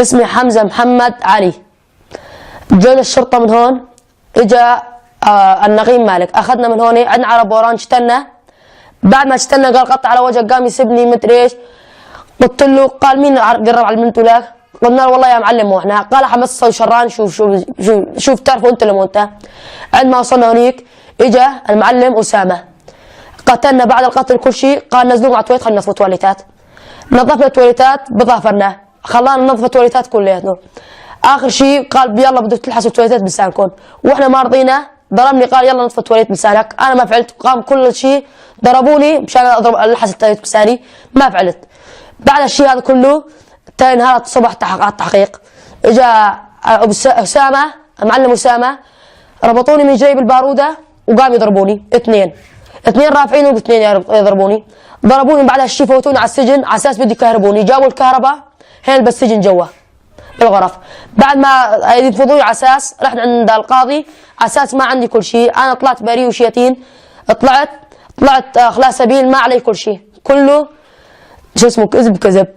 اسمي حمزة محمد علي. جونا الشرطة من هون، اجا النغيم مالك اخذنا من هون عندنا على بوران، اشتلنا. بعد ما اشتلنا قال قطع على وجهك، قام يسبني مدري ايش. قلت له، قال مين قرب على البنت ولاك؟ قلنا له والله يا معلم مو احنا. قال حمص وشران، شوف شوف شوف شوف، تعرفوا انت لما انت. عندما وصلنا هنيك اجا المعلم اسامه، قتلنا. بعد القتل كل شيء قال نزلوهم على التواليت، خلينا ننظفوا تواليتات. نظفنا التواليتات بظافرنا، خلانا ننظف التواليتات كلياتنا. اخر شيء قال يلا بدك تلحسوا التواليتات بلسانكم، واحنا ما رضينا. ضربني، قال يلا نظف التواليت بلسانك. انا ما فعلت، قام كل شيء ضربوني مشان اضرب الحس التواليت بلساني، ما فعلت. بعد الشيء هذا كله تاني نهار الصبح على التحقيق اجا اسامه، معلم اسامه، ربطوني من جيب الباروده وقام يضربوني، اثنين اثنين رافعين واثنين يضربوني. ضربوني، بعد هالشيء فوتوني على السجن على اساس بدي يكهربوني. جابوا الكهرباء هين بالسجن جوا بالغرف. بعد ما ينفضوني على اساس رحت عند القاضي، على اساس ما عندي كل شيء، انا طلعت بريء وشيتين، طلعت خلاص سبيل، ما علي كل شيء، كله شو اسمه كذب كذب.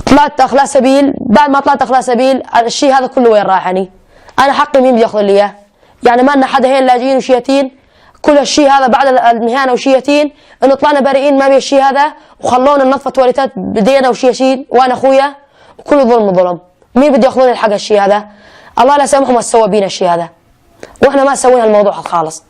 طلعت اخلاء سبيل. بعد ما طلعت اخلاء سبيل، الشيء هذا كله وين راح؟ يعني انا حقي مين بياخذ لي اياه؟ يعني ما لنا حدا هين، لاجئين وشيتين. كل الشيء هذا بعد المهانه وشيتين انه طلعنا بريئين، ما بي الشيء هذا، وخلونا ننظف تواليتات بدينا وشيشين وانا اخويا، وكله ظلم ظلم. مين بده ياخذون الحق الشيء هذا؟ الله لا يسامحهم ما سوى بينا الشيء هذا، واحنا ما سوينا الموضوع خالص.